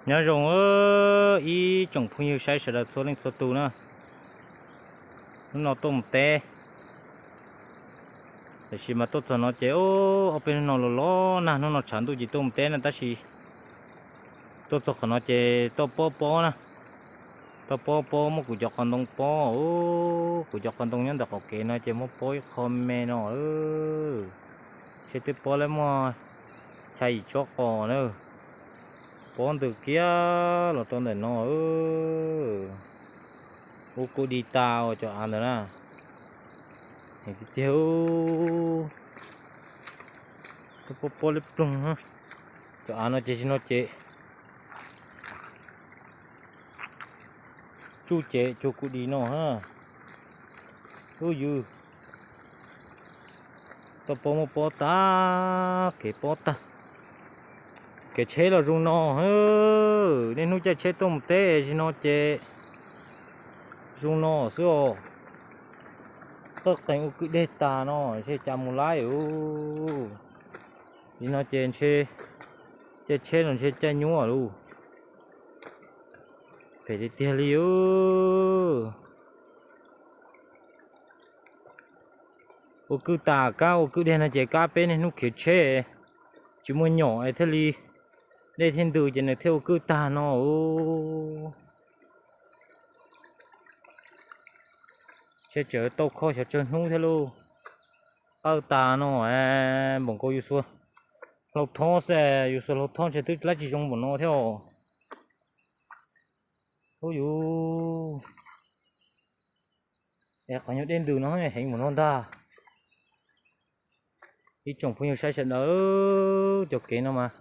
Nyob zoo ib tsoom phooj ywg saib sawv daws txhua leej txhua tus na. Hnub no tuaj mus teb, tiam sis mas tuaj txog no ces ob peb hnub no los los nag, hnub no tshav ntuj ces tuaj mus teb na, tab sis tuaj txog qhov no ces tuaj pob pob na. Tuaj pob pob muab kuv cov qos ntoo pob, kuv cov qos ntoo nyob ntawm qaum kev no ces muab pob ib qho me no. Seb twb pob lawm, muaj xya yim tsob qos na. Pob ntws kiag los rau ntawm no, ua kuj dig tas cov av ntawd na. Tiag tiag, twb pob pob liab ploog. Cov av no ces zaum no ces tsuj ces cuag kuj dig no ha. Ub yws, tuaj pob muab pob tag, kev pob tag. Kev tsheb los zoo no, niaj hnub caij tsheb tuaj mus teb zaum no ces zoo no xwb os. Txawj qees ua kwj deg tag no, ntshe cas mus laib ub. Zaum no ces ntshe caij tsheb los ntshe caij nyuaj lauj. Phem tiag tiag li ub. Ua kwj tag, kab ua kwj deg no ces kab peb niaj hnub khiav tsheb, tsis muaj nyom es thiaj li dej thiaj ntws ces nws thiaj ua kwj tag no. Tsheb tseem tau kho xyov tsawg hnub thiab lauj. Qawj tas no, npaum nkaus yus xuas hlau thob xwb, yus xuas hlau thob ntshe twb lab tsis zoo npaum no thiab os. Ub yus, es qhov nyuag dej ntws no heev npaum no ntag. Ib tsoom phooj ywg saib sawv daws, cov kev no mas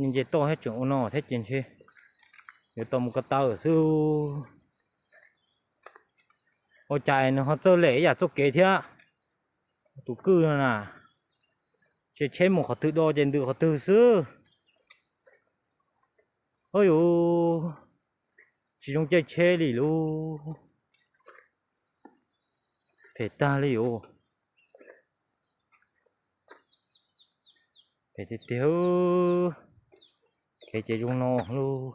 nce toj thiab tseem ua no thiab ces ntshe yuav tau mus ko taw xwb. Ua cas nws ho txawj lem ib yam txoj kev thiab. Tus kwj no na, ces tsheb mus qhov twg do ces ntws qhov twg xwb. Ub yus, tsis zoo caij tsheb li lauj. Phem tag li os. Phem tiag tiag. Kev ces zoo no lauj.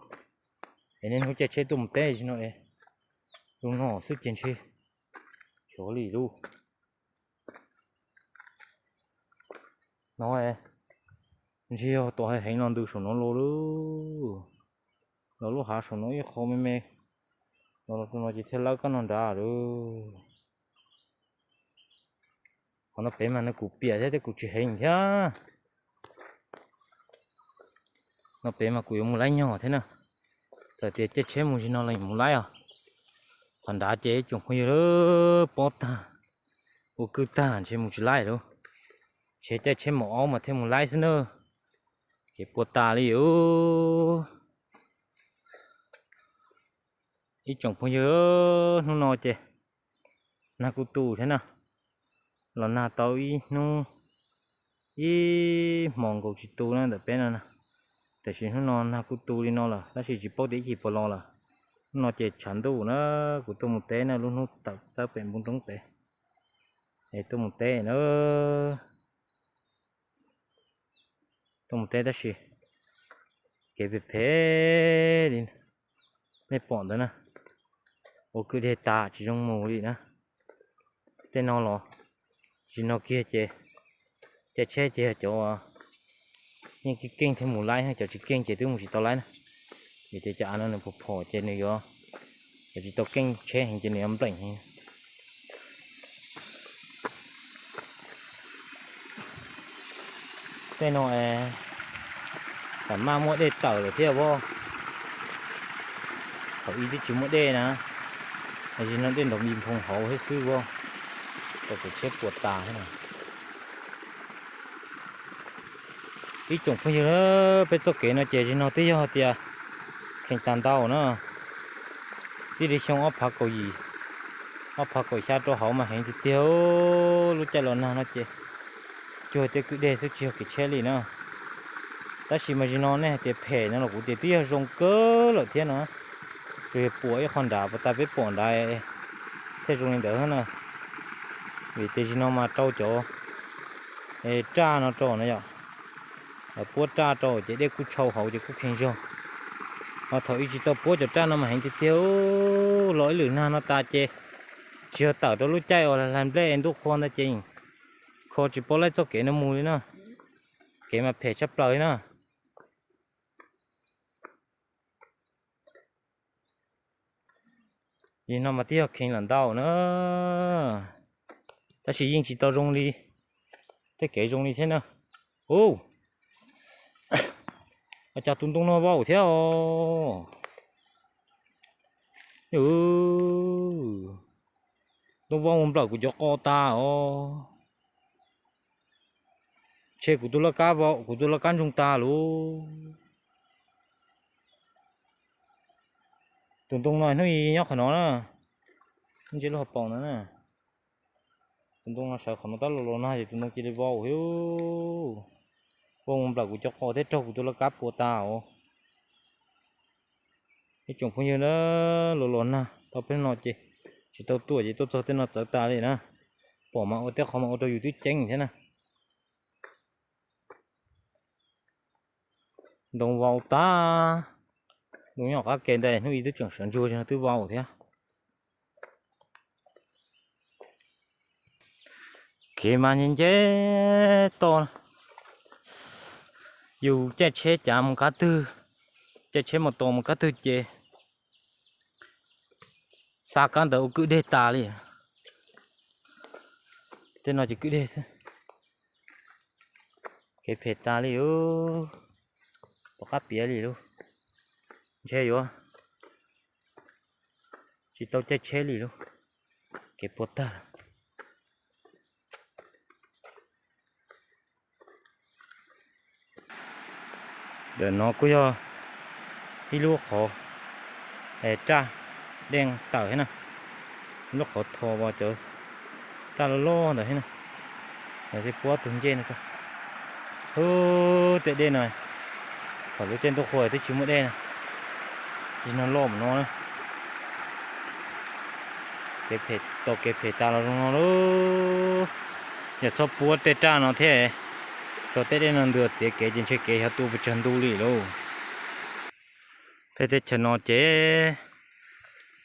Es niaj hnub caij tsheb tuaj mus teb zaum no es zoo no xwb ces ntshe xyov li lauj. No ntshe yog tom heev los ntws saum no los lauj. Los lub hav saum no ib qho me me los rau no ces thiaj lawb kab no nrad lauj. Qhov no pem mas nws kuj piam thiab, kuj tsis heev thiab. No pem mas kuj yuav mus laib nyog thiab na. Txawm tias caij tsheb mus zaum no los mus laib os. Qhov nrad ces ib tsoom phooj ywg, pob tag, ua kwj tag ntshe mus tsis laib lauj. Ntshe caij tsheb mus aub mas thiaj mus laib xwb na. Ces puas tas li os. Ib tsoom phooj ywg, hnub no ces nag kuj tu thiab na. Los nag tau ib hnub, ib hmos nkaus tsis tu na ntawm peb no na. Tiam sis hnub no nag kuj tu li no lawm tab sis tsis paub tias ib chim puas los lawm. Hnub no ces tshav ntuj na, kuv tuaj mus teb na, lub hnub tawm txawb pem npoo roob pem es tuaj mus teb na. Tuaj mus teb tab sis kev phem phem li nej pom ntawd na, ua kwj deg tas tsis zoo mus li na. Tej no los, zaum no kiag ces caij tsheb ces yog cov yeej keej keej thiaj mus laib, cov tsis keej ces twb mus tsis tau laib na. Vim tias cov av no nws phom phom ces nws yuav, cov tsis tau keej tsheb heev ces nws yuav npleem heev. Tej no es tam maj muaj dej tawm lawm thiab as. Thaum ub twb tsis muaj dej na, zaum no dej nrov npis nphoo hauv thiab xwb as, tau kev tsheb puas tas thiab na. Ib tsoom phooj ywg, peb txoj kev no ces zaum no twb yog tias kheev tag ntau na, txij li xyoo ob phav kaum yim, ob phav kaum xya rau hauv mas heev tiag tiag. Lub caij los nag no ces cuag tej kwj deg xwb tsis yog kev tsheb li na. Tab sis mas zaum no nej hais tias phem no los kuv tias twb yog zoo kawg lawm thiab no. Tsuas yog puas ib qho nrad, puas tas peb pom nrad thiaj zoo li ntawd na. Vim tias zaum no mas rau cov raj no rau no yom, puab raj rau ces dej kuj tshau hauv ces kuj kheev zog. Ho thaum ub tsis tau puab cov raj no mas heev tiag tiag, los ib lwm nag no tas ces tsis yog tawm rau lub caij uas hlais nplej ntuj qhua ntawd ces kho tsis paub laij txoj kev no mus li na. Kev mas phem tshaj plaws li na. Yim no mas twb yog kheev lawm ntau na, tab sis yeej tsis tau zoo li tej kev zoo li thiab na. Ua cas tus ntoo no vau thiab os? Ntoo vau mus nplawm kuv cov qos tas os. Ntshe kuv tus laj kab vau, kuv tus laj kab ntsoog tas lauj. Tus ntoo no hnub i nyob qhov no na, ntshe lub hauv paus ntawd na. Tus ntoo no sawv qhov no tab los los nag ces tus ntoo cia li vau thiab. Vau mus nplawm kuv cov qos thiab raug kuv tus laj kab puas tas os. Ib tsoom phooj ywg na, los los nag tau peb no ces tsis tau tuaj ces tuaj txog tej no txawv tas li na. Pom mas ua tej qhov mas ua rau yus twb ceeb thiab na. Ntoo vau tag, ntoo nyob qab ke ntawd hnub i twb tseem sawv ntsuag no twb vau thiab. Kev mas nce nce toj, yus caij tsheb cav mus qab twg, caij tsheb mus tos mus qab twg ces xa kab ntawd ua kwj deg tas li. Tej no ces kwj deg xwb. Kev phem tas li, tom qab piav li lauj. Ntshe yuav tsis tau caij tsheb li lauj, kev puas tag. Ntawm no kuj yog ib lub qhov raj dej tawm thiab na, ib lub qhov thos uas cov raj loj loj ntawd thiab na. Lawv thiaj puab tus ncej no rau. Ub, tej dej no, thaum lub caij ntuj qhua twb tsis muaj dej na, tsis no loj mus no na. Kev phem, tau kev phem tas los zoo no lauj. Yog txhob puab tej raj no thiab, tso tej dej no ntws txiav kev ces ntshe kev xyov tu pes tsawg ntu li lauj. Peb teb chaws no ces,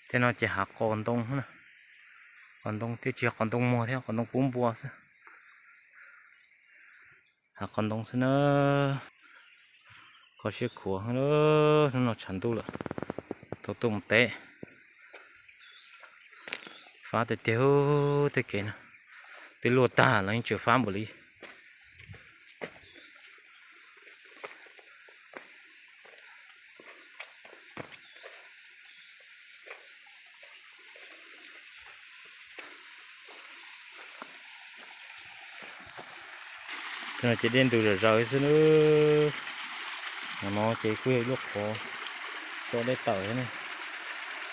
tej no ces hav qos ntoo, qos ntoo twb tsis yog qos ntoo muag thiab, qos ntoo kub npua xwb. Hav qos ntoo xwb na. Kho siab khuav, hnub no tshav ntuj lawm, tau tuaj mus teb. Fab tiag tiag, tej kev no twb luaj tag los yeej tseem fab npaum li. Tej no ces dej ntws zom zaws xwb na. Ntawm no ces kuj yog ib lub qhov tso dej tawm thiab ne.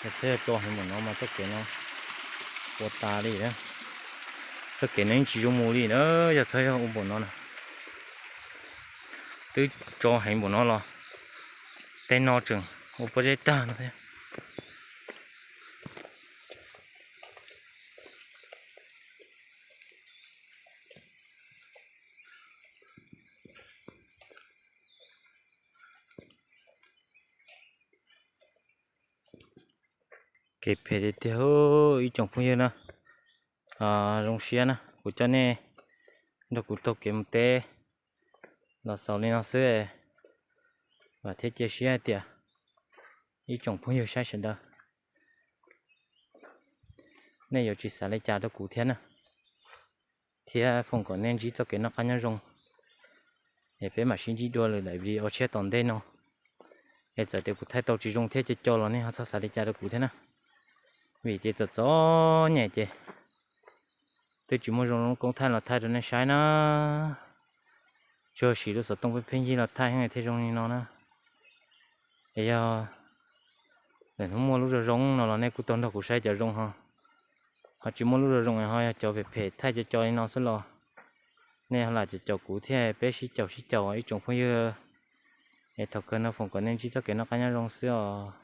Yog txhob yog tso heev npaum no mas txoj kev no ua tas li na. Txoj kev no yeej tsis zoo mus li na, yog txhob yog ua npaum no na. Twb tso heev npaum no los tej no tseem ua pob zeb tag no thiab. Kev phem tiag tiag, ib tsoom phooj ywg na. Zoo siab na, kuv coj nej nrog kuv taug kev mus teb los xaus li no xwb. Vam thiab cia siab hais tias ib tsoom phooj ywg saib sawv daws nej yuav tsis xav li cas rau kuv thiab na, thiab foom kom nej ntsib txoj kev noj qab nyob zoo. Es peb mam sib ntsib dua lwm daim video tshiab tom ntej no. Es txawm tias kuv thaij tau tsis zoo thiab co co los nej ho txhob xav li cas rau kuv thiab na, vim tias txom txom nyem ces twb tsis muaj zoo lub koob thaij los thaij rau nej saib na. Tsuas siv lub xov tooj pheej pheej yig los thaij thiaj zoo li no na. Es yog lwm hnub muaj lub zoo zoo no los nej kuj tau nrog kuv saib cov zoo ho, ho tsis muaj lub zoo zoo es ho yog cov phem phem thaij co co li no xwb los nej ho lam caum caum kuv thiab, peb sib caum sib caum ib tsoom phooj ywg. Es thaum kawg no foom kom nej ntsib txoj kev noj qab nyob zoo xwb os.